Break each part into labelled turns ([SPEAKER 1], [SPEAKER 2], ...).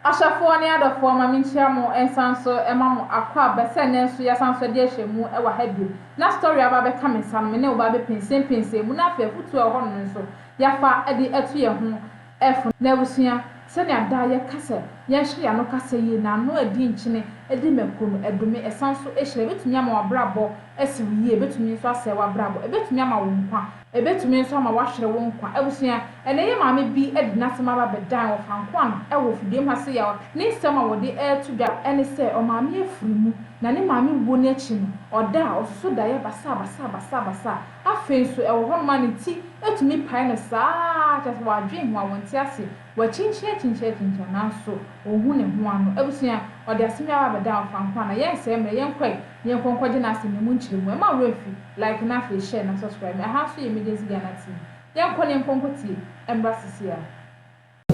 [SPEAKER 1] Ahwɛfoɔ ne adɔfoɔ ma menkyia mo nsan nso ma mo akwaaba sɛ nnɛ nso yɛasan nso de ahyɛ mu wɔ ha bio na story aba abɛka me nsa no me ne wo ba abɛpɛnsɛnpɛnsɛn mu na afei afotuo a ɛwɔ hɔ nom nso yɛafa de atu yɛn ho fo. Na abusua, sɛnea daa yɛka sɛ yɛnhyɛ yɛn ano kasa yie na ano adi nkyene adi mako no, ɛdome, ɛsan nso hyira, ɛbɛtumi ama w'abrabɔ asi wo yie, ɛbɛtumi nso asɛe w'abrabɔ, ɛbɛtumi ama wo nkwa, ɛbɛtumi nso ama woahwere wo nkwa. Abusua, ɛnnɛ yɛn maame bi de n'asɛm aba abɛdan ɔfankoa no wɔ fidua mu ha sei a ne nsɛm a wɔde reto dwa ne sɛ ɔmaame afiri mu na ne maame wuo no akyi no ɔda a ɔsoso daeɛ basaa basaa basaa basaa. Afei nso ɛwɔ hɔnom a ne ti tumi pae no saa ara, kyerɛ sɛ wadwen ho a wɔnte ase, wakyinkyin akyinkyin akyinkyin a nanso ɔnhu ne ho ano. Abusua, ɔde asɛm yi aba abɛdan ɔfa nko a na yɛnsɛe mmerɛ, yɛnkɔ ɛ na yɛnkɔ nkɔgye n'asɛm no mu nkyerɛmu. Ɛmma wo werɛ mfi, like na afei share na subscribe. Ɛha nso yɛ Emergency Ghana TV. Yɛnkɔ na yɛnkɔ nkɔtie mmra sisi ara.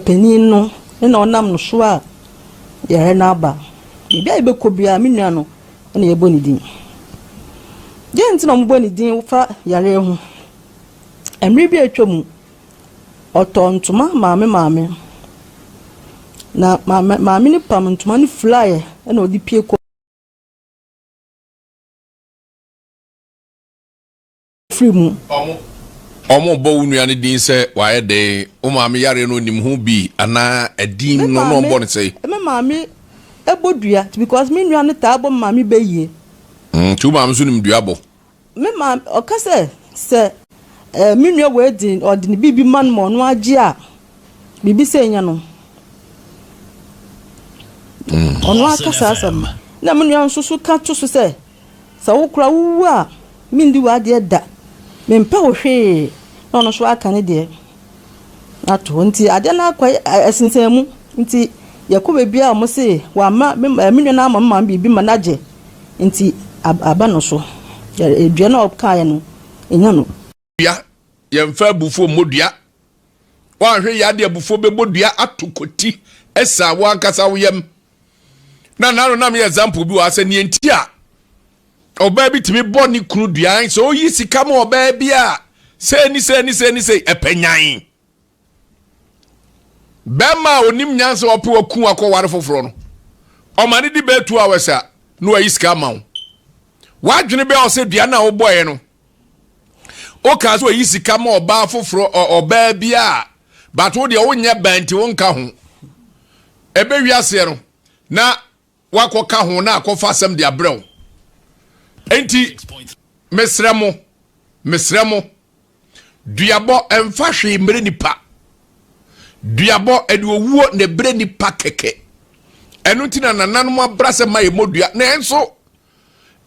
[SPEAKER 2] Panin no na ɔnam no so a yare no aba. Baabi a yɛbɛkɔ biara, me nua no na yɛbɔ ne din. Deɛ nti na wɔbɔ ne din fa yareɛ ho? Mmerɛ bi a atwa mu, ɔtɔɔ ntoma maa me maame. Na maame maame no pam ntoma no firaeɛ na ɔde pue kɔ. Firi mu.
[SPEAKER 3] Wɔbɔ wo nua no din sɛ wayɛ dɛn? Wo maame yareɛ no ɔnim ho bi anaa ɛdin
[SPEAKER 2] Me
[SPEAKER 3] no na
[SPEAKER 2] maame
[SPEAKER 3] wɔbɔ no sɛn?
[SPEAKER 2] me maame bɔ dua because me nua no taa bɔ me maame bɛ yie.
[SPEAKER 3] Nti wo maame nso nim dua bɔ?
[SPEAKER 2] Me maame ɔka sɛ sɛ eh, me nua wei de ɔde ne biribi ma no ma ɔno agye a biribi sɛ nya no. Ɔno aka saa asɛm no. Na me nua nso so ka to so sɛ Sɛ wo koraa wo wu a mendi w'adeɛ da, mempɛ wo hwee na ɔno nso aka ne deɛ ato hɔ nti adeɛ no akɔ ɛsensɛn mu nti yɛkɔ baabi a wɔn se wama me me nua no ama me maame biribi ma no agye nti aba no so dua no a ɔkaeɛ no enya no.
[SPEAKER 3] Dua, yɛmfa abufuo mmɔ dua. Woanhwɛ yie ade abufuo bɛbɔ dua ato kɔti ɛsa wo ankasa wo yam. Na nano na meyɛ example bi wɔ ha sɛ neɛ nti a ɔbaa bi tumi bɔ ne kunu dua sɛ ɔyi sika ma ɔbaa bi a sɛ ni sɛ ni sɛ ni sɛ ɛpɛ nyan. Bɛrima a onim nyansa ɔpɛ waku akɔware foforɔ no ɔma ne di bɛɛ 2 hours a na wayi sika ama wo. Wadwene bɛɛ ɔsɛ dua no a wobɔeɛ no wokaa sɛ wayi sika ma ɔbaa foforɔ ɔbaa bi a but wo deɛ wonyɛ baa nti wonka ho ɛbɛ wiaseɛ no na wakɔka ho na akɔfa asɛm de abrɛ wo enti mesrɛ mo mesrɛ mo duabɔ ɛmfa hwee mmerɛ nipa duabɔ ɛde owuo na ɛbrɛ nipa kɛkɛ ɛno nti na nananom abra sɛ ma yɛ mmɔ dua nanso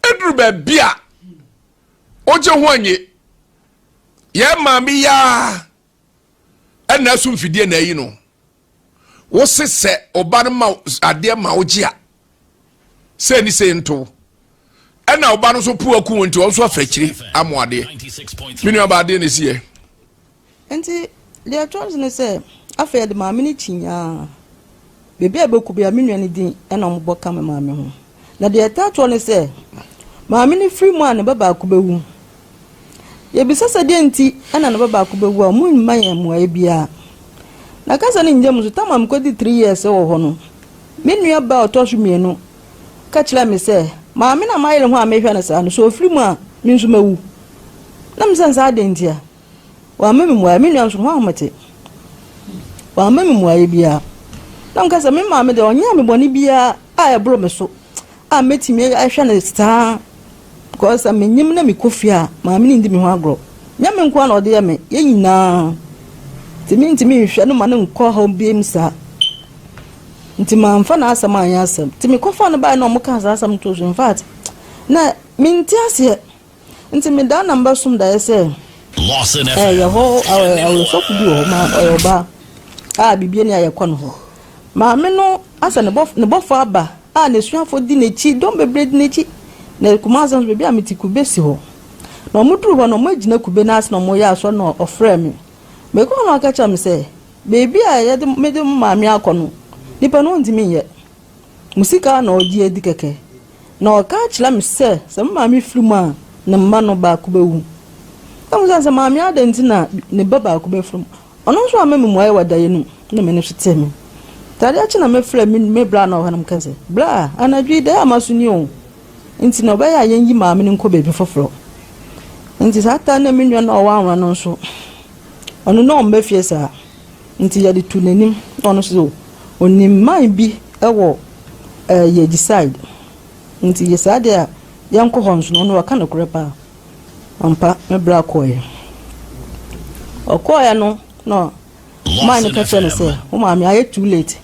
[SPEAKER 3] ɛduru baabi a wogye ho anye yɛn maame yaa ɛna aso mfidie na ayi no wose sɛ ɔba no ma adeɛ ma wogye a sɛ ni sɛ nto ɛna ɔba no nso po aku nti ɔno nso afa akyire amo adeɛ me nua ba adeɛ na ɛsi yɛ
[SPEAKER 2] Nti deɛ ɛtɔ so ne sɛ afei yɛde maame no kyi nyaa baabi a ɛbɛkɔ biara me nua no din na wɔbɔ ka me maame ho. Na deɛ ɛtaa toɔ ne sɛ maame no firi mu a ne ba baako bɛwu. Yɛbisa sɛ deɛ nti na ne ba baako bɛwu a wɔn mma yɛn mmuaeɛ biara. Na kasa no nnyɛ mu so tam a mekɔdi 3 years wɔ hɔ no me nua ba a ɔtɔ so mmienu ka kyerɛɛ me sɛ maame no a mayere ho a mehwɛ no saa no sɛ ɔfiri mu a me nso mɛwu. Na mesɛ no saa adɛn ntia? Wamma me mmuaeɛ. Me nua nso, ho ahomete. Wamma me mmuaeɛ biara. Na meka sɛ, me maame deɛ, ɔnyɛɛ me bɔne biara a ɛboro me so a mɛtumi ahwɛ no saa. Because sɛ menyem na mekɔ fie a, maame no ndi me ho agorɔ. Nyɛ me nko ara na ɔde yɛ me, yɛn nyinaa. Nti mentumi nhwɛ no ma no nkɔ haw biara mu saa. Nti mamfa n'asɛm anyɛ asɛm. Nti mekɔfaa no baeɛ na wɔkaa saa asɛm no too so. In fact, na mente aseɛ. Nti medaa na mebɛsom daeɛ sɛ ɛyɛ hɔ ɔsɔfo bi wɔ hɔ ma ɔyɛ ɔbaa a biribi ani a yɛkɔ no hɔ. Maame no asɛ ne bɔfo ne bɔfo aba a n'asuafo di n'akyi, dɔm bebree di n'akyi. Na Kumasi nso baabi a mete kube si hɔ. Na wɔn duru hɔ no wɔn agyina kube no ase na wɔyɛ asɔre na ɔfrɛ me. Mekɔ hɔ na ɔka kyerɛ me sɛ baabi a yɛde mede maame akɔ no nipa no ntumi nyɛ. Mo sika na ɔgye adi kɛkɛ. Na ɔka kyerɛ me sɛ, sɛ me maame firi mu a, ne mma no baako bɛwu. Na mebisa no sɛ, Maame adɛn nti na ne ba baako bɛfiri mu? Ɔno nso amma me mmuaeɛ wɔ daeɛ no mu, na m'ani so tee me. Nti adeɛ kye na mefrɛ me me bra na ɔwɔ hɔ na meka sɛ, Bra, anadwo yi daeɛ a maso ni o. Nti na ɔbɛyɛ a yɛnyi maame no nkɔ baabi foforɔ. Nti saa time na me nua no a ɔwɔ anwona no nso, ɔno na ɔmma fie saa. Nti yɛde to n'anim na ɔno nso ɔnim man bi wɔ eh, Yɛgyi side. Nti yɛ saa deɛ a yɛnkɔ hɔ nso no, ɔno waka nokorɛ paa. Ampa, me bra kɔeɛ. Ɔkɔeɛ no na man no ka kyerɛ no sɛ, wo maame ayɛ too late.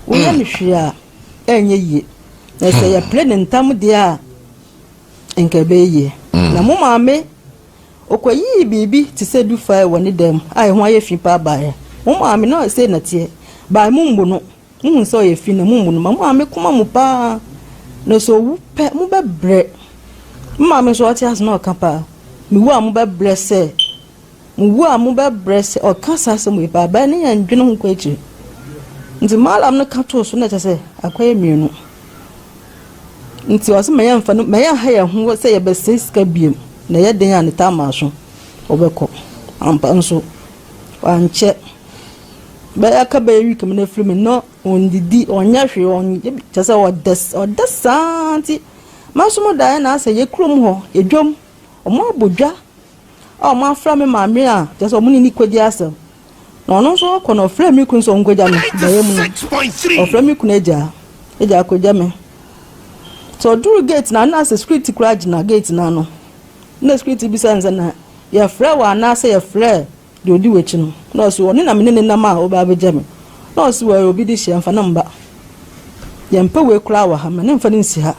[SPEAKER 2] Woyɛ no hwee a ɛnyɛ yie. Na sɛ yɛpere ne ntam deɛ a, nka ɛbɛyɛ yie. Na mo maame, ɔkɔyii biribi te sɛ dufae wɔ ne dan mu a ɛho ayɛ fi paa baeɛ. Mo maame na sei na teɛ. Bae mommu no. Muhu sɛ ɔyɛ fi na mommu no. Ma mo maame koma mu paa. Na sɛ owu pɛ, mobɛbrɛ. Mo maame nso ɔte ase na ɔka paa. Mewu a mobɛbrɛ sɛ, mewu a mobɛbrɛ sɛ, ɔka saa asɛm wei paa. Bɛyɛ ne yɛn dwene ho kɔ akyiri. Nti Malam no ka too so na kyerɛ sɛ akɔyɛ mmienu. Nti ɔse ma yɛmfa no, ma yɛnha yɛn ho sɛ yɛbɛsɛe sika biom. Na ɛyɛ den a ne taa maa so ɔbɛkɔ. Ampa nso, wankyɛ. Bɛyɛ aka bɛyɛ week mu na afiri mu no ɔndidi ɔnyɛ hwee ɔnyɛ kyerɛ sɛ ɔda ɔda saa nti manso mo daeɛ na asɛ yɛ kurom hɔ edwam ɔmo abɔ dwa a ɔmo afra me maame a kyerɛ sɛ ɔmo ne ne kɔdi asɛm na ɔno nso ɔkɔ na ɔfrɛ me kunu sɛ ɔnkɔgya me daeɛ mu no ɔfrɛ me kunu agya agya akɔgya me sɛ ɔduru gate na na asɛ security koraa gyina gate no ano na security bisa no sɛ na yɛfrɛ wɔ anaasɛ yɛfrɛ Deɛ ɔdi w'akyi no. Na ɔse, ɔno na me ne no nam a ɔba abɛgya me. Na ɔse, wɔyɛ obi de hyeɛ, mfa no mma. Yɛmpɛ wei koraa wɔ ha, ma ne mfa no nsi ha.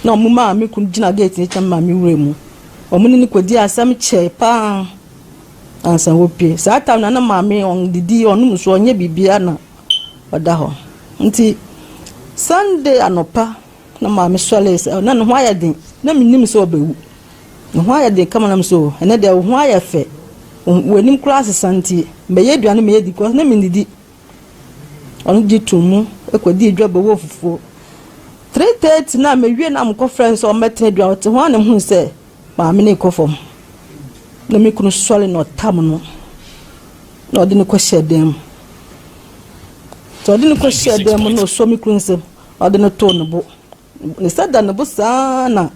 [SPEAKER 2] Na ɔmo maa me kunu gyina gate no akyi na me maame wura mu. Ɔmo ne no kɔdii asɛm kyɛe paa ansa wɔpue. Saa time no na maame ɔndidi, ɔnom nsuo, ɔnyɛ biribiara na ɔda hɔ. Nti Sunday anɔpa Na maame sɔree sɛ, na ne ho ayɛ den. Na mennim sɛ ɔbɛwu. Ne ho ayɛ den kama na me sɛ, oh, ɛnɛ deɛ wo ho ayɛ fɛ. W'anim koraa asesa nti, mɛyɛ aduane mɛyɛ di because na mennidi. Ɔno gye too mu kɔdii dwa bɛwɔɔ fufuo. 3:30 na mewie na mekɔfrɛ no sɛ ɔmmɛtena aduane ɔte ho a na mehunu sɛ maame no rekɔ fam. Na me kunu sɔre na ɔtam no na ɔde no kɔhyɛɛ dan mu. Nti ɔde no kɔhyɛɛ dan mu na ɔsɔ me kunu nsam. Ɔde no too ne bo. Ne nsa da ne bo saa ara na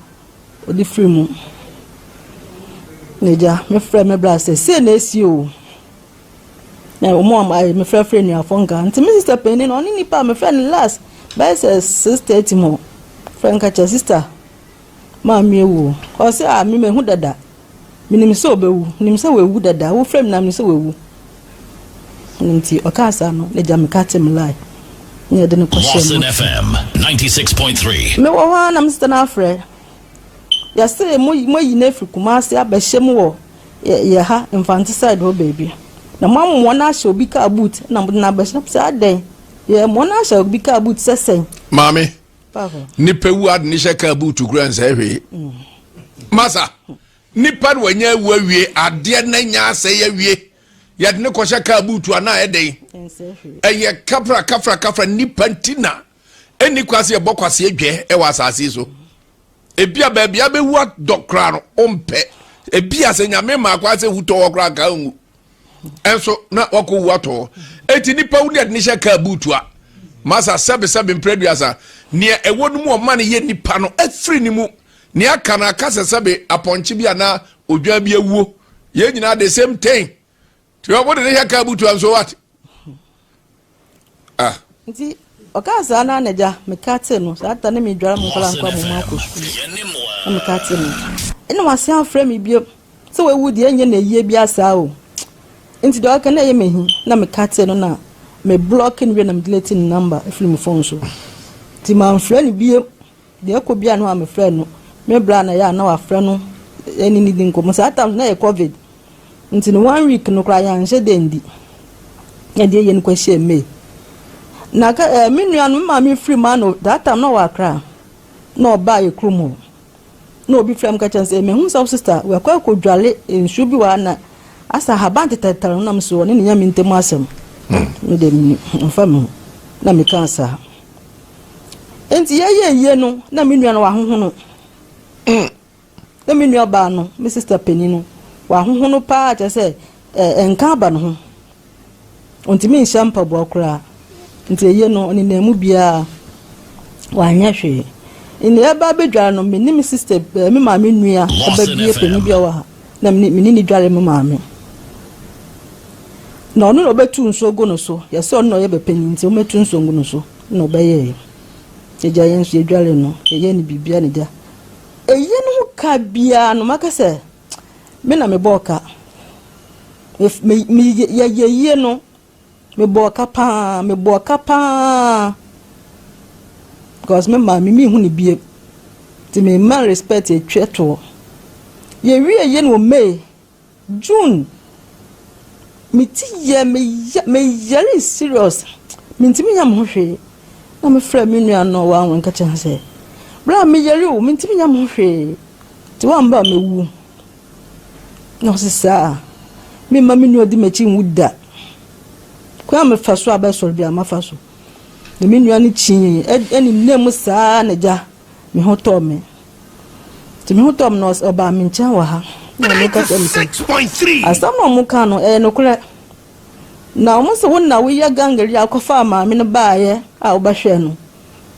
[SPEAKER 2] ɔde firi mu. Na agya, mefrɛ me bra sɛ, sei na esi o. Na wɔn a mefrɛfrɛ nnuafo nka. Nti me sista panyin no, ɔne nipa a mefrɛ no last bɛyɛ sɛ 6:30 mu. Frɛ nka kyerɛ sista, maame awu o. Ɔse a me mahu dada. Menim sɛ ɔbɛwu. Menim sɛ wawu dada. Wofrɛ me na menim sɛ wawu. Nti ɔkaa saa no, n'agya meka te me lie. Na yɛde no kɔhyɛɛ
[SPEAKER 4] Lawson
[SPEAKER 2] mu.
[SPEAKER 4] FM 96.3.
[SPEAKER 2] Mewɔ hɔ ara na me sista no afrɛ. Yɛse mo moayi no afiri Kumasi abɛhyɛ mu wɔ yɛ yɛ ha Mfantse side hɔ baabi. Na moamoa no ahyɛ obi car boot na mode no abɛhyɛ. Na mesɛ adɛn? Yɛmoa no ahyɛ obi car boot sɛ sɛn?
[SPEAKER 3] Maame, nipa wu ade ne hyɛ kaa buutu kura nsɛe hwee masa nipa no wanya awu awie adeɛ na nya asɛe awie yɛde ne kɔhyɛ kaa buutu anaa ɛdɛn ɛyɛ kafra kafra kafra nipa nti na ɛnni kwa sɛ yɛbɔ kwaseɛ dwɛ ɛwɔ asase so ebi a baabi abɛwu adɔ koraa no ɔmpɛ ebi a sɛ nyame maa kwa sɛ wutɔ hɔ koraa nka nwu ɛnso na wakɔ wu atɔ hɔ eti nipa wu ne yɛde ne hyɛ kaa buutu a masa sɛbesɛbe mprɛduasa nea ɛwɔ no mu ɔma no yɛ nipa no afiri ne mu nea aka no aka sɛ sɛbe apɔnkye bi anaa odwan bi awuo yɛn nyinaa the same thing tí wɔn de ne hyɛ kaa buutu a nso what ah.
[SPEAKER 2] Nti ɔkaa saa na anagya meka tee no saa ta ne medware mo nkɔla nkɔ mo akɔ sukuu na meka tee no ɛna wasan afrɛ me bio Sɛ wawu deɛ ɛnyɛ no ayie biara saa o. Nti deɛ ɔka no ɛyɛ me ahi na me cut no na me block no wie na me delete ne number firi me phone so. Nti manfrɛ no bio. Deɛ ɛkɔ biara no a mefrɛ no. Me bra na ɛyɛ a na wafrɛ no ɛne ne di nkɔmmɔ. Saa time na ɛyɛ covid. Nti no one week no koraa yɛanhyɛ dɛ ndi. Na deɛ yɛ no kɔhyɛɛ May. Na ka eh, me nua no me maame firi mu ano that time na ɔwɔ Accra. Na ɔbaa yɛ kurom hɔ. Na obi frɛ me ka kyerɛ me sɛ, Mahu sɛ wo sista wakɔ akɔdwale nsuo bi wɔ ha na asɛ ahaban tetetare no nam so ɔne ne nyame ntam asɛm. Me deɛ menni mfa me ho na mekaa saa. Enti yɛyɛ yie no na me nua no wahohono. Na me nua baa no, me sista panin no, wahohono paa kyerɛ sɛ ɛnka aba ne ho. Ɔntumi nhyɛ mpaboa koraa. Nti eye no, ɔnenam mu biara, wanyɛ hwee. Nea ɛba abɛdware no, me ne me sister, eh, me maame nua ba
[SPEAKER 4] Lawson
[SPEAKER 2] bi panin bi a
[SPEAKER 4] FM.
[SPEAKER 2] ɔwɔ ha, na me ne no dware me maame. Na ɔno na ɔbɛtu nsuo gu no so. Yɛsɛ ɔno na ɔyɛ bɛ panin nti ɔmmɛtu nsuo ngu no so. Na ɔbɛyɛɛ. Yɛgya yɛn nso yɛdware no, yɛyɛ no biribiara na gya. Eyi no ho ka biara no, maka sɛ me na mebɔɔ ka. Me, me, me, yɛyɛ yie no, Mebɔɔ ka paa, mebɔɔ ka paa because me maame menhu no biem nti me ma respect atwa toɔ. Yɛwie yɛ no wɔ May, June, me ti yɛ me ya, me yɛre serious, mentumi nyɛ me ho hwee. Na me frɛ me nua no ɔwɔ anwɛn ka kyerɛ no sɛ, bra me yɛre o, mentumi nyɛ me ho hwee, nti wamba a mɛwu. Na ɔse saa, memma me nua odi m'akyi nwu da. Kwan a mefa so a bɛsɔre biara mafa so. Na me nua no kyii ɛne mu saa na gya me ho tɔɔ me. Nti me ho tɔɔ me na ɔbaa me nkyɛn wɔ ha. Na ɔno ka kyerɛ me sɛ asɛm na ɔmo ka no ɛyɛ nokorɛ. Na ɔmo sɛ wo na woyɛ gangeri akɔfaa maame no baayɛ a wobɛhwɛɛ no.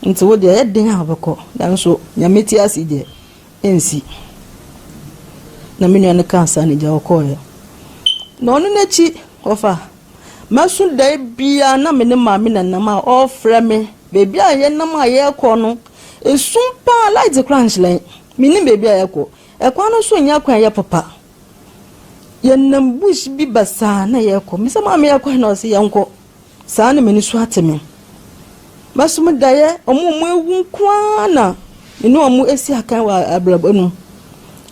[SPEAKER 2] Nti wo deɛ ɛyɛ den a wobɛkɔ. Nanso Nyame te ase deɛ. Ansi. Na me nua no kaa saa na gya ɔkɔeɛ. Na ɔno n'akyi ɔfa masu da biara na me ne maame na nam a ɔrefrɛ me baabi a yɛnam a yɛrekɔ no esum paa light koraa nhyerɛn menim baabi a yɛkɔ ɛkwan no so nyɛ kwan yɛ papa yɛnam bush bi basaa na yɛrekɔ mesɛ maame yɛkɔ na ɔsɛ yɛnkɔ Saa na m'ani so ate me. Mɛsom daeɛ, wɔn a wɔawu nko ara na me ne wɔn asi akan wɔ abrabɔ no mu.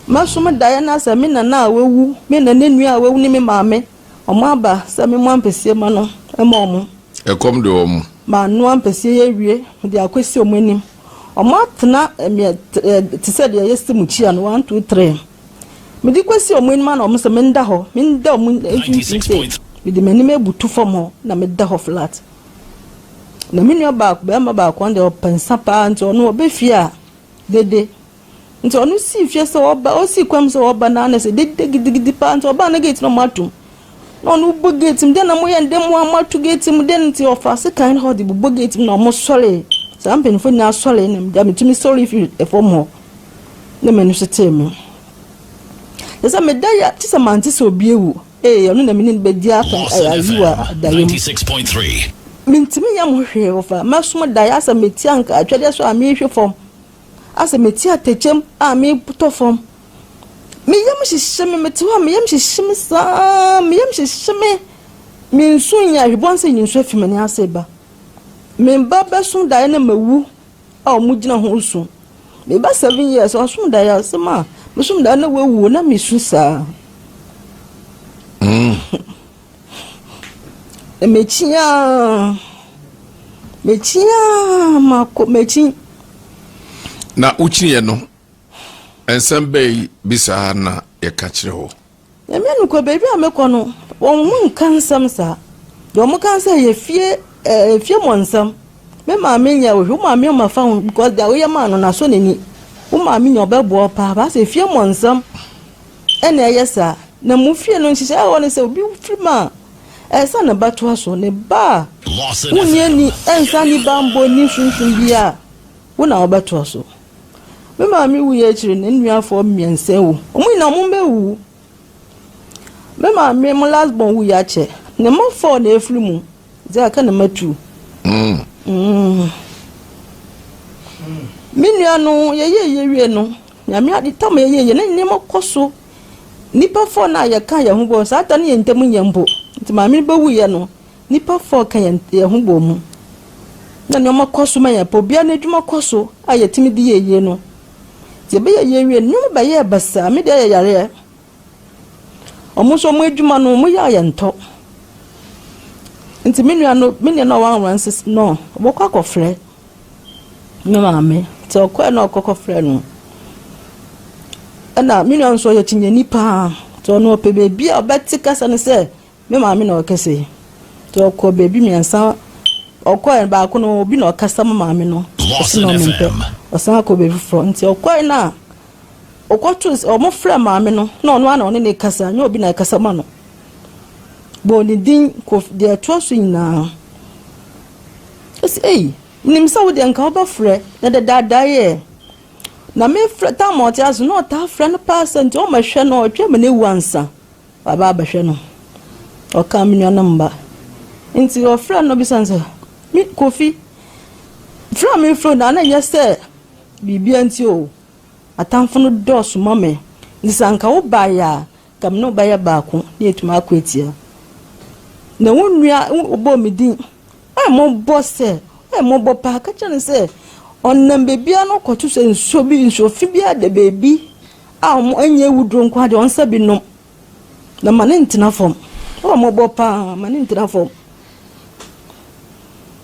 [SPEAKER 2] Mɛsom daeɛ na sɛ me nana a wawu, me nana nua a wawu ne me maame, wɔn aba sɛ memmɔ ampesie ma no ma wɔn.
[SPEAKER 3] Ɛkɔm de wɔn.
[SPEAKER 2] Manoa ampesie yi awie, mede akɔsi wɔn anim. Wɔn atena mmea te sɛ deɛ yɛsi mukyia no, one, two, three. Mede kɔsi wɔn anim a na wɔn sɛ menda hɔ, menda wɔn mfimfini sɛ mede m'anim abutu fam hɔ na meda hɔ flat. Na me nua baako, barima baako, ɔno deɛ ɔpɛ nsa paa nti ɔno ɔbɛ fie a dede. Nti ɔno sii fie sɛ ɔba, ɔsii kwan mu sɛ ɔba na na sɛ dede gidigidi paa nti ɔbaa na gate na wɔn atom. Na ɔno bɔ gate mu, dɛn na moyɛ no dɛn mo a moato gate mu dɛn nti ɔfa sekan na ɔde bobɔ gate mu na wɔn sɔre. Saa mpanyinfoɔ nyinaa sɔre na metumi sɔre firi fam hɔ. Na m'ani so tee me. Kyerɛ sɛ meda yi a, kyerɛ sɛ mante sɛ obi awu. Ee, ɔno na me ne no bɛdi aka
[SPEAKER 4] Lawson
[SPEAKER 2] ayi wɔ
[SPEAKER 4] FM
[SPEAKER 2] adaeɛ mu.
[SPEAKER 4] 96.3.
[SPEAKER 2] Mentumi nyɛ mo hwee wɔfa. Mɛsom daeɛ asɛ mete anka atwadeɛ so a merehwe fam. Asɛ mete atɛkyɛm a meretɔ fam. Me yam hyehye me, mete hɔ a me yam hyehye me saa, me yam hyehye me. Me nsu nyɛ ahwebɔn sɛ nyinsu afi m'ani ase ba. Me ba bɛsom daeɛ na mawu. a ɔmo gyina ho su. Me ba 7 years ɔsom daeɛ a ɔse ma mesom daeɛ na wawu na mesu saa. Mm. Mekyi a mekyi a makɔ mekyi.
[SPEAKER 3] Na wokyiniiɛ no nsɛm bɛyi bi saa na yɛka kyerɛ wo?
[SPEAKER 2] Nyame nokorɛ, baabi a mekɔ no, wɔn nka nsɛm saa. Deɛ wɔn ka sɛ yɛ fie ɛɛ fie mɔ nsɛm. Me maame nyɛ wo hwɛ, wo maame ɔma fa ho because deɛ woyɛ maa no n'asɔ n'ani. Wo maame nya ɔbɛboa wo paa, baasa fie mɔ nsɛm ɛna ɛyɛ saa. Na mo fie no nhyehyɛ ɛwɔ ne sɛ obi firi mu a ɛsɛ ne ba toa so. Ne ba a wonni ani ɛnsa ni bambɔ ni sunsun biara wo na wobɛtoa so. Me maame wuiɛ akyiri no, ne nuafoɔ mmiɛnsa awu. Wɔn nyinaa wɔn bɛwu. Me maame mo last born wuiɛ akyɛ. Ne mma four na efiri mu. Dze aka ne mma two. Mm. Mm. Me nua no yɛyɛ yɛ wie no, nyame ade tam yɛyɛ yɛ na nneɛma kɔ so. Nipa four na yɛka yɛn ho bɔ saa ta ne yɛn ntam nyɛ mpo. Nti maame no bɛwuiɛ no, Nnipa fɔɔ ka yɛn yɛn ho bɔɔ mu, na nneɛma kɔ so ma yɛn pɛ. Obiara n'adwuma kɔ so a yɛtumi di yɛ yie no. Nti yɛbɛyɛ yie wie no, nneɛma bɛyɛɛ basaa. Me deɛ yɛ yareɛ. Wɔn nso wɔn adwuma no, wɔyɛ a yɛntɔ. Nti me nua no, me nua no a ɔwɔ anwura nso no, ɔbɛkɔ akɔfrɛ me maame. Nti ɔkɔɛ na ɔkɔ kɔfrɛ no. Ɛna me nua nso ɔyɛ kyinyani paa. Nti ɔno ɔpɛ baabi a ɔbɛte kasa no sɛ Me maame na ɔkasa yi. Nti ɔkɔ baabi mmiɛnsa ɔkɔɛ baako no obi na ɔkasa ma maame no. Ɔsi na ɔmempɛ. Ɔsan akɔ baabi foforɔ. Nti ɔkɔɛ no a ɔkɔto ɔmo frɛ maame no na ɔno ara na ɔne ne kasa nyɛ obi na ɛkasa ma no. Bɔɔ ne din Kofi deɛ ɛtoa so nyinaa. Ɔsi ei, menim sɛ wo deɛ nka wobɛfrɛ na dadaada yɛ. Na mefrɛ tam a ɔte ase no na ɔtaa frɛ no paa sɛ nti ɔmmɛhwɛ no ɔtwɛn ma no awu ansa waba abɛhwɛ no. Ɔkaa me nuanom mma. Nti ɔfrɛ no bisa no sɛ, me Kofi, frɛ a mefrɛ wo na na ɛnyɛ sɛ biribiara nti o, atamfo no dɔɔso ma me. Nti sɛ anka wobaeɛ a, Nka me ne wo bɛyɛ baako na yɛatumi ako atia. Na wo nua wobɔɔ me din, ɔyɛ mmɔbɔ sɛ, ɔyɛ mmɔbɔ paa. Ka kyerɛ no sɛ ɔnam baabiara na ɔkɔto sɛ nsuo bi, nsuo fi bi ada baabi a wɔn ɛnyɛ awuduro nko ara deɛ ɔnsa bi nom. Na ma ne ntena fam. Ɔyɛ mmɔbɔ paa, ma ne ntena fam.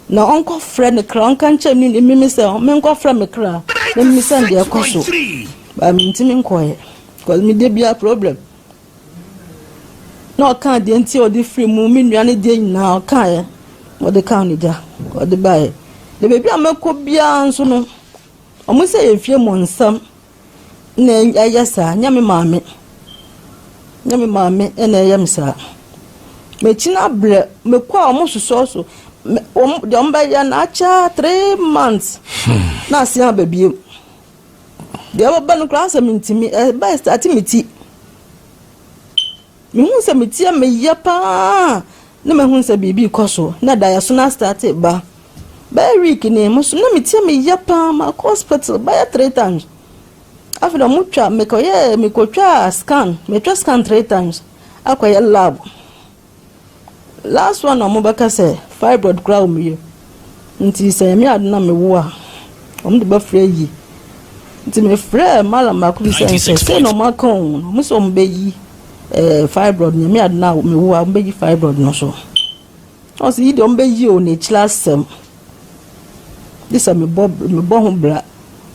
[SPEAKER 2] Na ɔnkɔfrɛ ne kra, ɔnka nkyerɛ me mimi sɛ menkɔfrɛ me kra na mimisa no deɛ ɛkɔ so. Ba mentumi nkɔɛ. Cause me de bia problem. Na ɔkaa deɛ nti a ɔde firi mu, me nua ne deɛ nyinaa ɔkaeɛ. Ɔde kaa no gya, ɔde baeɛ. Na baabi a mɛkɔ biara nso no, wɔn sɛ yɛ fie mu nsɛm na ɛyɛ saa, nyɛ me maame. Nyɛ me maame na ɛyɛ me saa. M'akyi no abrɛ, mekɔ a wɔn sosɔ so, wɔn deɛ wɔn bɛyɛ no akyɛ 3 months na asen aba bio. Deɛ ɛbɛba no koraa sɛ mentumi, ɛba ɛstarte me ti. Mehu sɛ me ti yɛ me ya paa na mahu sɛ biribi rekɔ so na daeɛso no astarte ba. Bɛyɛ week ni mo so na me ti yɛ me ya paa makɔ hospital bɛyɛ 3 times. Afei na wɔtwa mekɔyɛ mekɔtwa scan metwa scan 3 times akɔyɛ lab. Last one na ɔmo bɛka sɛ fibroid koraa wɔ me yam nti sɛ Nyame adom na me wo a ɔmo de bɛfrɛ ayi nti me frɛɛ malam baako bi sɛ nsɛ sei na ɔmo aka o na ɔmo sɛ ɔmo bɛyi ɛɛ fibroid Nyame adom na me wo a ɔmo bɛyi fibroid no so ɔsɛ yi deɛ ɔmo bɛyi o na ekyir asɛm gye sɛ mebɔ mebɔ ho bra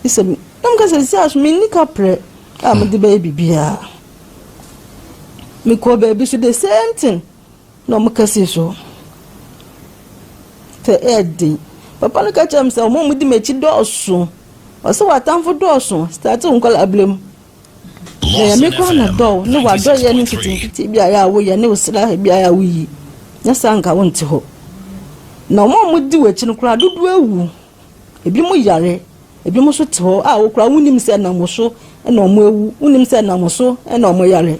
[SPEAKER 2] gye sɛ na mo ka sɛ sisi aso menni kaprɛ a mede bɛyɛ biribiara. Mekɔɔ baabi so the same thing na wɔn kɛse so sɛ ɛyɛ den. Papa no ka kyerɛ me sɛ wɔn a wɔdi m'akyi dɔɔso. Ɔsɛ w'atamfo dɔɔso start wo nkɔla abere mu. Na Nyame koraa na dɔ wo ne w'adɔyɛ ne nketenkete bi a yɛ a woyɛ ne wo sraha bi a yɛ a woyi. Nyɛ saa nka wonte hɔ. Na wɔn a wɔdi w'akyi no koraa dodoɔ awu. Ebinom yare, ebinom nso te hɔ a wo koraa wonnim sɛ ɛnam wo so na wɔawu, wonnim sɛ ɛnam wo so na wɔyare.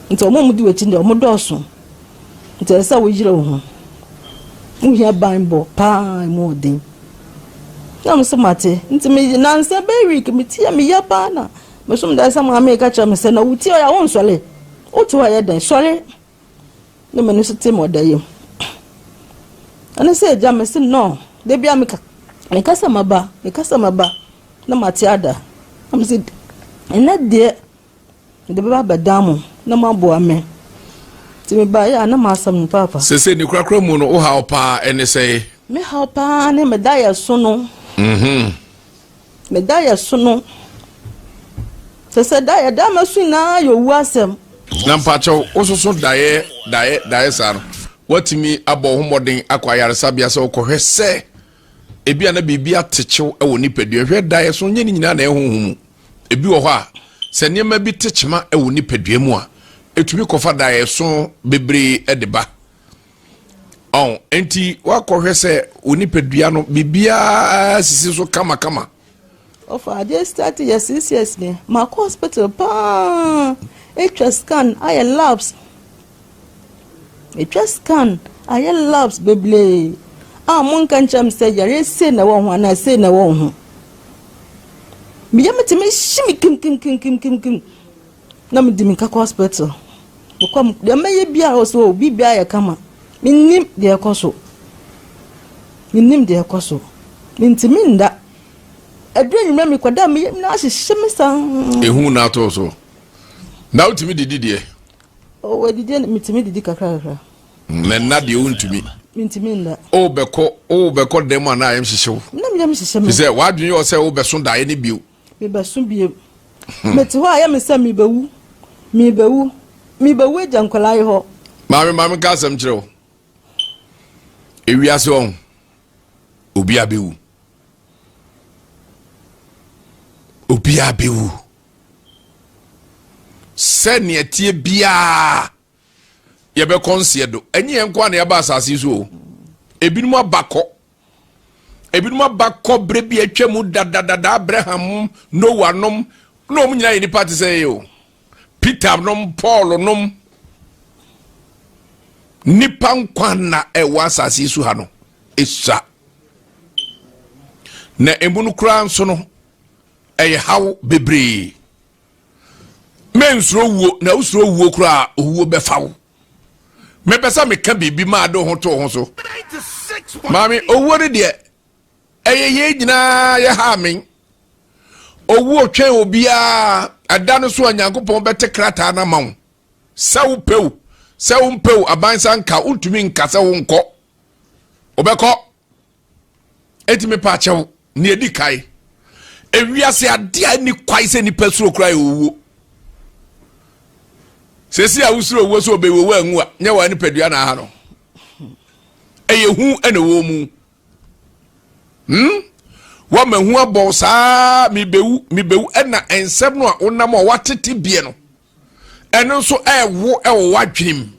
[SPEAKER 2] Nti wɔn a wɔdi w'akyi no deɛ wɔdɔɔso. Nti ɛsɛ sɛ woyere wo ho. Wohia banbɔ paa emu ɔden. Na me nso mate. Nti me nansa bɛyɛ week me ti yɛ me ya paa na mesom da sɛ maame ka kyerɛ me sɛ na wo ti ɔyɛ a wonsɔre. Wote hɔ yɛ dɛn? Sɔre. Ne m'ani so te ma ɔda yam. Ɛne sɛ agya me se no, da bia meka meka sɛ maba, meka sɛ maba na mate ada. Na me se ɛnɛ deɛ mede bɛba abɛdan mo na moaboa me. Nti mebaeɛ a na m'asɛm no paapa.
[SPEAKER 3] Sese ne korakora mu no wo haw paa ɛne sɛe?
[SPEAKER 2] Me haw paa ne me daeɛso no.
[SPEAKER 3] Mhm.
[SPEAKER 2] Me daeɛso no, kyerɛ sɛ daeɛ da maso nyinaa yɛ owu asɛm.
[SPEAKER 3] Na mpakyɛw, wososo daeɛ daeɛ daeɛ saa no, woatumi abɔ wo ho mmɔden akɔ ayaresabea sɛ wokɔhwɛ sɛ ebi a na biribi atekyew wɔ nipadua. Hwɛ daeɛ so nyɛ ne nyinaa na ɛyɛ honhom mu. Ebi wɔ hɔ a, sɛ nneɛma bi te kyema wɔ nipadua mu a, etumi kɔfa daeɛ so bebree de ba. Ɔn, enti woakɔhwɛ sɛ wo nipadua no biribiara sisi so kamakama.
[SPEAKER 2] Ɔfa adeɛ start yɛ 6 years ni. Makɔ hospital paa, atwa scan, ayɛ labs. Atwa scan, ayɛ labs bebree a mo nka nkyerɛ me sɛ yareɛ sei na ɛwɔ ho anaa sei na ɛwɔ ho. Me yam tumi hye me kim kim kim kim kim kim. Na mede mirika kɔ hospital. Mekɔ deɛ mɛyɛ biara wɔ so biribiara yɛ kama. Mennim deɛ ɛkɔ so. Mennim deɛ ɛkɔ so. Mentumi nda. Ɛduru anwummerɛ mekɔda a me yam nyinaa hyehye me saa.
[SPEAKER 3] Ehu na ato so. Na wotumi didi deɛ?
[SPEAKER 2] Oh, adidi metumi didi kakra kakra.
[SPEAKER 3] Na nna deɛ wontumi.
[SPEAKER 2] Mentumi nda.
[SPEAKER 3] Wobɛkɔ wobɛkɔ dan mu anaa ayam hyehye wo?
[SPEAKER 2] Na me yam hyehye me.
[SPEAKER 3] Sɛ w'adwene yɛ sɛ wobɛso daeɛ no bio.
[SPEAKER 2] Mebɛso bio. Mete hɔ a, ɛyɛ me sɛ merebɛwu, merebɛwu, merebɛwu agya nkwadaa yi hɔ.
[SPEAKER 3] Maame, maame nka asɛm kyerɛ wo. Ewiase ɔho, obi abɛwu. Obi abɛwu. Sɛ nea ɛteɛ biara. Yɛbɛkɔ nseɛ do. Ɛnyɛ yɛn nko ara na yɛaba asase yi so o. Ebinom aba kɔ. Ebinom aba kɔ berɛ bi atwa mu dadadada Abraham, Noah nom, na wɔn nyinaa yɛ nipa te sɛ yɛ o. Peter nom, Paul nom. Nipa nkwa na ɛwɔ asase yi so ha no, esua. Na emu no koraa nso no, ɛyɛ haw bebree. Mensuro wuo, na wosuro wuo koraa owuo bɛfa wo. Mepɛ sɛ meka biribi ma ade ho to ho so. Maame, owuo no deɛ, ɛyɛ yɛn nyinaa yɛ ha amen. Owuo twɛn obiara, ɛda no so a Nyankopɔn bɛte krataa no ama wo. Sɛ wopɛ o, sɛ wompɛ o, aban sa nka, wontumi nka sɛ wonkɔ. Wobɛkɔ. Enti mepa akyɛw, nea edi kae. Ewiase ade a ɛni kwae sɛ nipa suro koraa yɛ owuo. Sɛsi a wosuro owuo sɛ ɔbɛwu owuo anwu a, nyɛ wɔn nipadua na aha no. Ɛyɛ hu na ɛwɔ mu. Hmm? Wɔma hu abɔw saa mebewu mebewu ɛna nsɛm no a wonam a watete bie no. Ɛno nso ɛwo ɛwɔ w'adwenem.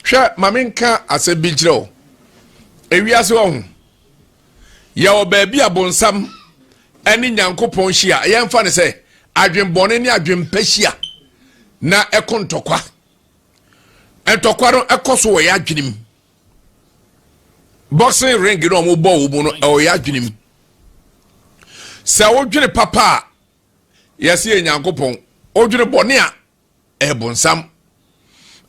[SPEAKER 3] Hwɛ ma menka asɛm bi nkyerɛ wo. Ewiase wɔ ho. Yɛwɔ baabi a bonsam ne Nyankopɔn hyia. Yɛmfa no sɛ adwenbɔne ne adwempɛ hyia na ɛko ntɔkwa. Ntɔkwa no ɛkɔ so wɔ yɛn adwenem. Boxing ring no a wɔbɔ wɔ mu no ɛwɔ yɛn adwenem. Sɛ wodwene papa a yɛse yɛ Nyankopɔn, wodwene bɔne a ɛyɛ bonsam.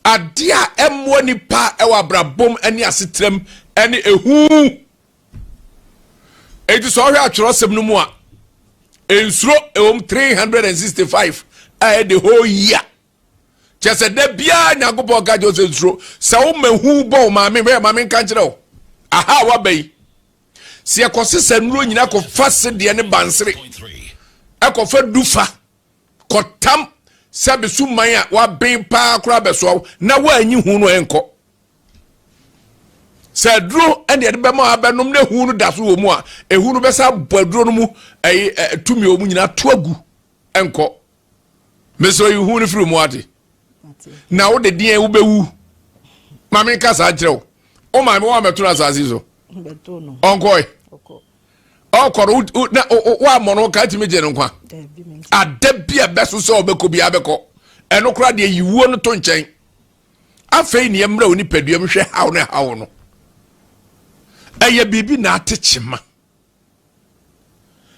[SPEAKER 3] Adeɛ a ɛmmoa nipa ɛwɔ abrabom ne asetram ɛne ehu. Eti sɛ ɔhwɛ atwerɛsɛm no mu a, nsuro ɛwom 365 a ɛyɛ the whole year. Kyɛ sɛ da biara Nyankopɔn ka kyerɛ sɛ nsuro. Sɛ woma hu bɔ wo maame, bɛyɛ maame nka nkyerɛ wo. Aha a waba yi, sɛ yɛkɔsesa nnuro nyina kɔfa sedeɛ ne bansere, ɛkɔfa dufa, kɔtam sɛ beso man a waben paa koraa bɛsoa wo na woanyi hu no ɛnkɔ. Sɛ aduro ɛne ɛde bɛma abɛnom na ehu no da so wɔ mu a, ehu no bɛsa abɔ aduro no mu ɛyi tumi wɔ mu nyinaa to agu ɛnkɔ. Mesrɛ yi hu no firi mu ate. Na wode deɛn wobɛwu? Ma menka saa nkyerɛ wo. Wo maame wo amɛto no asase so. Ɔnkɔe. Ɔkɔ no na woammɔ no ka tumi gye no nkwa. Ada bi a ɛbɛso sɛ ɔbɛkɔ bi abɛkɔ. Ɛno koraa deɛ yi wuo no to nkyɛn. Afei ne yɛmmrɛ wo nipadua mu hwɛ haw ne haw no. Ɛyɛ biribi na ate kyema.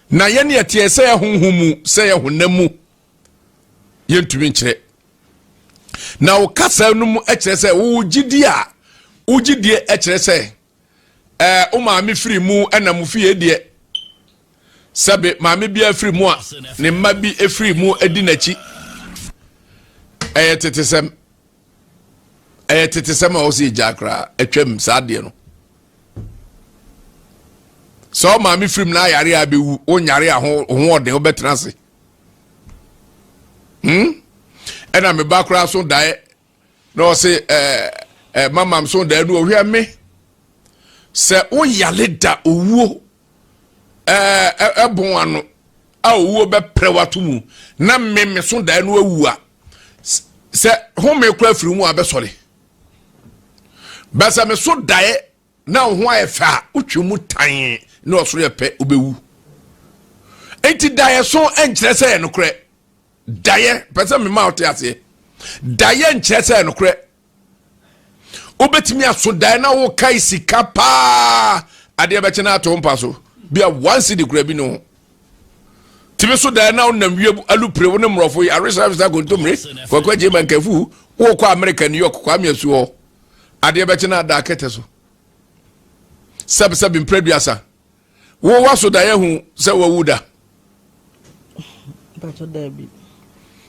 [SPEAKER 3] Na yɛn yɛteɛ sɛ yɛ honhom mu sɛ yɛ honam mu yɛntumi nkyerɛ. Na wo kasa no mu kyerɛ sɛ wo gyidie a wo gyidie kyerɛ sɛ ɛɛ wo maame firi mu ɛna mo fie deɛ sɛbe maame bi afiri mu a ne mma bi afiri mu adi n'akyi ɛyɛ tetesɛm ɛyɛ tetesɛm a ɔsɛ egya koraa atwam saa adeɛ no sɛ wo maame firi mu na ayare a bɛwu wonyare a ho ɔden wobɛtena ase hmm? Ɛna me ba koraa so daeɛ na ɔse ɛɛ ɛɛ mamam so daeɛ no ɔhwɛ me sɛ woyale da owuo ɛɛ ɛbɔn ano a owuo bɛprɛ wato mu na me me so daeɛ no awu a sɛ home koraa firi mu a bɛsɔre bɛsɛ me so daeɛ na wo ho ayɛ fɛ a wotwe mu tan na ɔsoro yɛ pɛ wobɛwu nti daeɛ so nkyerɛ sɛ yɛ nokorɛ daeɛ pɛ sɛ mema wote aseɛ daeɛ nkyerɛ sɛ yɛ nokorɛ wobɛtumi aso daeɛ na wokae sika paa adeɛ bɛkyɛ no ato mpa so bia one cedi kora bi ne ho tumi so daeɛ na wonam wiem alupere wo ne mmorɔfo yi aresaresa kontommire kwakwa gye mankafu wokɔ Amerika New York Kwame Asuo hɔ adeɛ bɛkye no ada akɛtɛ so sɛbsɛbe mprɛduasa wo waso daeɛ hu sɛ wawu da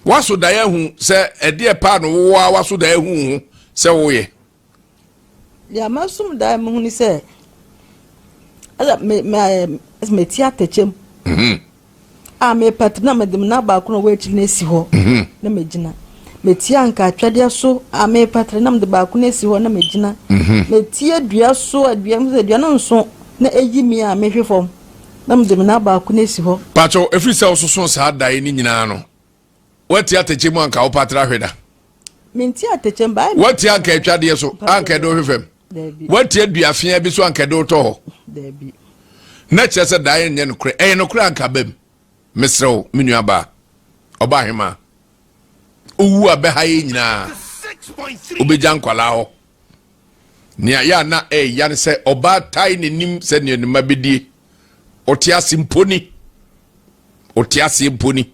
[SPEAKER 3] waso daeɛ hu sɛ ɛdeɛ paa no wowɔ a waso daeɛ hu ho sɛ woyɛ
[SPEAKER 2] Deɛ masom daa mehu ne sɛ ɛsɛ me me meti atɛkyɛ mu mhm. a mepɛ na mede me nan baako na ɔwɔ akyiri no asi hɔ mhm. na megyina metia nka atwadeɛ so a mepɛtere na mede baako no asi hɔ na megyina mhm. metia dua so adua sɛ dua no nso na ɛyi mi a mehwe fam na mede me nan baako no asi hɔ.
[SPEAKER 3] Pakyɛw ɛfiri sɛ wososo saa daeɛ no nyinaa no woatia atɛkyɛ mu anka wopatra hwe da.
[SPEAKER 2] Mente atɛkyɛ mu, bae.
[SPEAKER 3] Woatie anka atwadeɛ so, anka ɛde wo hwe fam?
[SPEAKER 2] Daabi.
[SPEAKER 3] Woatie duafea bi so anka ɛde wo tɔ hɔ?
[SPEAKER 2] Daabi.
[SPEAKER 3] Na kyerɛ sɛ daeɛ nyɛ nokorɛ. Ɛyɛ nokorɛ anka aba mu. Mesrɛ wo, me nuabaa, ɔbaahemaa, wowu a bɛha yɛn nyinaa. Wobɛgya nkwadaa hɔ. Nea yɛ a na ɛya ne sɛ ɔbaa tae n'anim sɛ nea ne mma bɛdie. Ɔte ase mpo ni. Ɔte aseɛ mpo ni.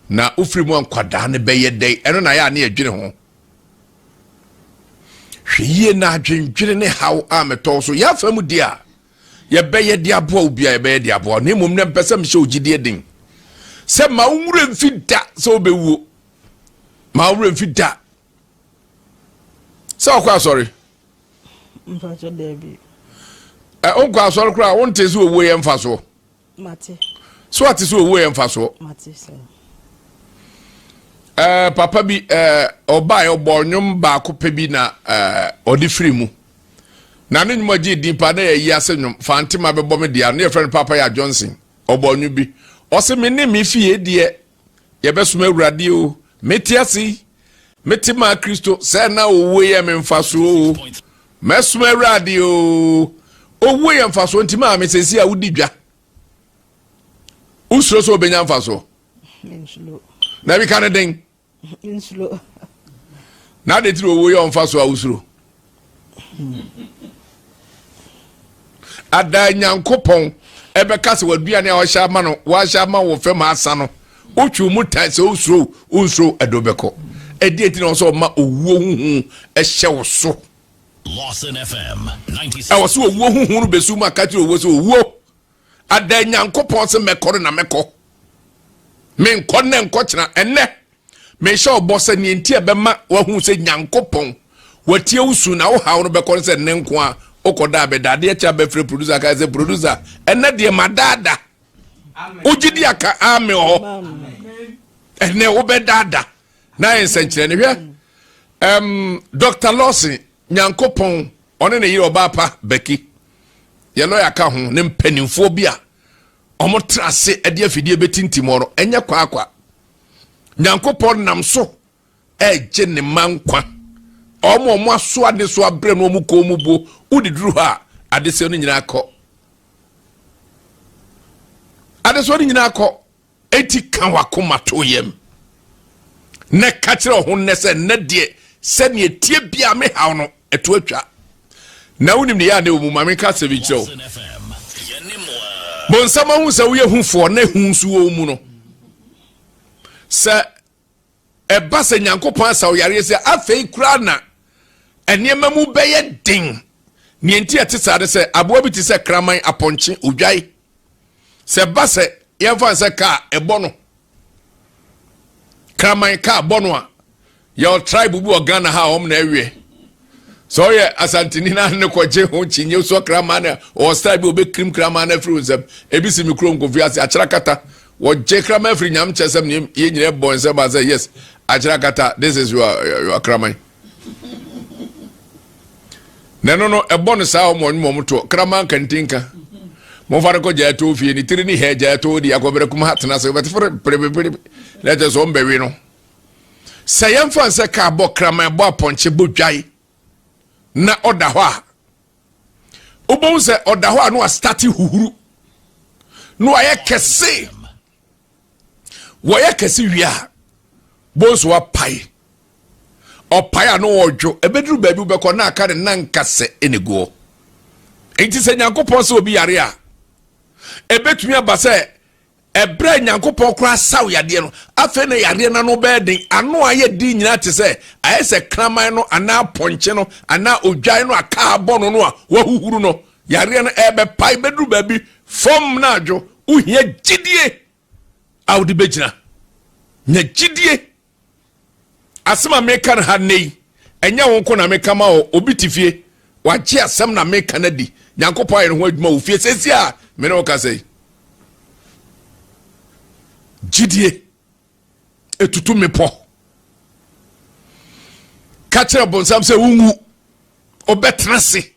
[SPEAKER 3] Na wofiri mu a nkwadaa no bɛyɛ dɛn? Ɛno na yɛ a ne yɛdwene ho. Hwɛ yie na adwendwene ne haw a metɔ so. Yɛafa mu deɛ a yɛbɛyɛ de aboa wo bia yɛbɛyɛ de aboa na mmom na mpɛ sɛ mehyɛ wo gyidie den sɛ ma wo nwura mfi da sɛ wobɛwuo. Ma wo nwura mfi da sɛ ɔkɔ asɔre.
[SPEAKER 2] Mpakyɛ daabi.
[SPEAKER 3] Ɛ wonkɔ asɔre koraa wonte sɛ owuo yɛ mfasoɔ.
[SPEAKER 2] Mate.
[SPEAKER 3] So ate sɛ owuo yɛ mfasoɔ.
[SPEAKER 2] Mate sɛ.
[SPEAKER 3] Ɛɛ papa bi ɛɛ ɔbaa ɔbɔ nnwom baako pɛ bi na ɛɛ ɔde firi mu. Na ne nnwom agye din paa na yɛ yi ase nnwom Fantema bɛbɔ me deɛ ne yɛfrɛ no Papa ya Johnson ɔbɔ nnwom bi. Ɔse me ne me fie deɛ yɛbɛsom Awurade o mete ase yi mete maa Kristo sɛ na owuo yɛ me mfasoɔ o mɛsom Awurade o owuo yɛ mfasoɔ nti maa me sɛsi a wodi dwa wosuro sɛ wobɛnya mfasoɔ na bi ka ne den na ade tiri owuo yɛ ɔmfasoɔ a wosuro Ada Nyankopɔn ɛbɛka sɛ w'aduane a wahyɛ ama no wahyɛ ama wɔ fam asa no wotwe mu tan sɛ wosuro wonsuro ɛde wobɛkɔ ɛdeɛ nti na wɔ sɛ ɔma owuo huhu ɛhyɛ wo so ɛwɔ sɛ owuo huhu no bɛsu mu aka kyerɛ owuo sɛ owuo Ada Nyankopɔn se mɛkɔ no na mɛkɔ. Menkɔ nnɛ nkɔ kyena. Ɛnnɛ, mehyɛ ɔbɔ sɛ nea nti a ɛbɛma wahu sɛ Nyankopɔn watie wo su na wo haw no bɛkɔ no sɛ nnɛ nko a wokɔda a bɛda adeɛ kyɛ abɛfrɛ producer ka sɛ producer ɛnnɛ deɛ madaada. Wogye di aka ame wɔ hɔ. Ɛnnɛ wobɛdaada na ayɛ nsɛnkyerɛnne hwɛ. Um, Dr. Lawson Nyankopɔn ɔne ne yere ɔbaa pa Becky yɛ lɔya ka ho ne mpanimfoɔ bi a wɔtra ase de afidie bɛtintim hɔ no ɛnyɛ kwaakwa nyankopɔn nam so ɛregye ne ma nkwa wɔn a wɔn aso ade so abrɛ no wɔn kɔn mu buo wode duru hɔ a adesoa no nyinaa kɔ adesoa no nyinaa kɔ Enti ka w'akoma to yam, na ka kyerɛ wo ho nnɛ sɛ, Nnɛ deɛ, sɛdeɛ ɛteɛ biara me haw no, ɛto atwa. Na wonim ne yɛ a na ɛwɔ mu. Ma menka asɛm yi nkyerɛ wo. Bonsam ahu sɛ woyɛ hufoɔ na ehu nso wɔ wo mu no. Sɛ ɛba sɛ Nyankopɔn asa wo yareɛ sɛ afei koraa na nneɛma mu bɛyɛ den. Nea enti ɛte saa ne sɛ aboa bi te sɛ kraman, apɔnkye, odwae. Sɛ ɛba sɛ yɛmfa no sɛ kaa ɛbɔ no, kraman kaa bɔ no a, yɛwɔ tribe bi wɔ Ghana ha a wɔn na ɛweɛ. Sɛ ɔyɛ asanteni na ne kɔgye ho kyinye sɔ kraman na ɔwɔ style bi ɔbɛkirim kraman no afiri wo nsam. Ebi si me kurom kofi ase akyerɛ kata. Wɔgye kraman afiri nyam kyɛ sɛm ne yɛn nyinaa bɔ nsɛm a sɛ yes akyerɛ kata this is your your kraman. Na ɛno no ɛbɔ no saa wɔn ɔnwom wɔn toɔ kraman kantinka momfa no kɔ gyaatoo fie ne tiri ne hɛ gyaatoo di akɔbrɛ kum ha tena se wobɛte fere pere na ɛkyɛ sɛ ɔmbɛwe no sɛ yɛmfa nsɛ kaa bɔ kraman bɔ apɔnkye bɔ dwae na ɔda hɔ a wobɛhu sɛ ɔda hɔ a na wastate huhuru na wayɛ kɛse wɔyɛ kɛse wie a bonso wapae ɔpae a na ɔdwo ɛbɛduru baabi wobɛkɔ na aka ne nankasɛ ɛne guɔ enti sɛ nyankopɔn sɛ obi yare a ɛbɛtumi aba sɛ ɛberɛ a nyankopɔn koraa saw yadeɛ no afei na yadeɛ no ano bɛyɛ den ano a yɛ den nyinaa te sɛ ayɛ sɛ kraman no anaa pɔnkye no anaa odwan no a kaa bɔ no no a wahuhuru no yareɛ no ɛbɛpae bɛduru baabi fam na adwo wohia gyidie a wode bɛgyina nya gyidie asɛm a meka no ha nnɛ yi ɛnyɛ wo nko na meka ma wɔ obi te fie wagye asɛm na meka no adi nyankopɔn ayɛ ne ho adwuma wɔ fie sɛsi a me ne wo kasa yi gyidie ɛtutu mmepɔ ka kyerɛ bonsam sɛ wonwu wobɛtena se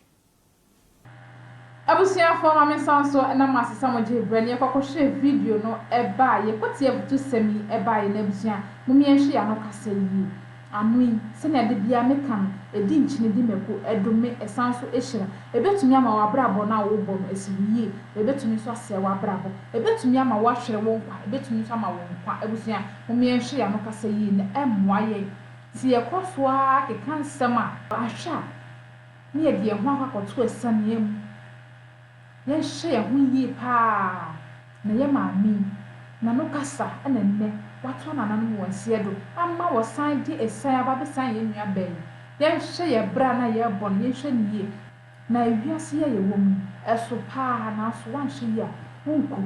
[SPEAKER 1] Abusuafoɔ ma me nsan so na mo ase sɛ mo gyee berɛ na yɛkɔ kɔ hwɛɛ video no ɛbaa yɛ kɔ tie afutusɛm yi ɛbaa yɛ na abusua mom yɛn hwɛ yɛn ano kasa yie. Ano yi, sɛnea da biara meka no, ɛdi nkyene di mako, ɛdome, ɛsan nso hyira. Ɛbɛtumi ama w'abrabɔ no a worebɔ no asi wo yie, na ɛbɛtumi nso asɛe w'abrabɔ. Ɛbɛtumi ama woahwere wo nkwa, ɛbɛtumi nso ama wo nkwa. Abusua, mom yɛnhwɛ yɛn ano kasa yie na ɛmmoa yɛn. Sɛ yɛkɔ so ara keka nsɛm a, ahwɛ a na yɛde yɛn ho akɔ akɔto asiane mu. Yɛnhwɛ yɛn ho yie paa na yɛ maame yi n'ano kasa na nnɛ watoa nananom wɔn nseɛ do ama wɔsan de asiane aba abɛsiane yɛn nua baa yi. Yɛnhwɛ yɛn bra no a yɛrebɔ no yɛnhwɛ no yie na ewiase yi a yɛwɔ mu yi ɛso paa nanso woanhwɛ yie a wonkɔ.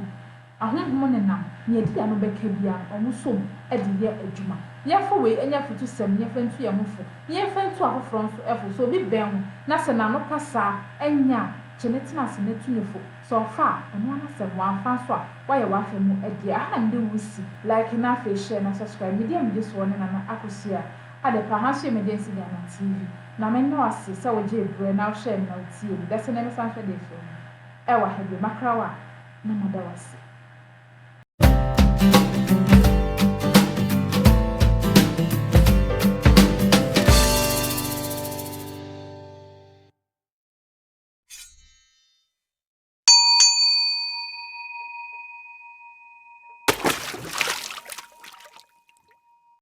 [SPEAKER 1] Ahonhom nenam nea ɛde yɛn ano bɛka biara no, wɔsɔ mu de yɛ adwuma. Yɛmfa wei nyɛ afotusɛm na yɛmfa ntu yɛn ho fo, na yɛmfa ntu afoforɔ nso fo. Sɛ obi bɛn wo na sɛ n'ano kasa nyɛ a, kye no tena ase na tu no fo. Sɛ ɔfa a, ɛno ara n'asɛm, wamfa nso a, woayɛ w'afa mu deɛ. Aha na mede wo resi. Like na afei share na subscribe. Me din a medi soɔ ne Nana Akosua Adepa. Ha nso yɛ Emergency Ghana TV. Na mennɔ wo ase sɛ wogyee berɛ na wohwɛɛ me na wotiee me. Dasani mɛsan hwɛ deɛ ɛfiri mu ɛwɔ ha bio. Makra wo a. na mada wo ase.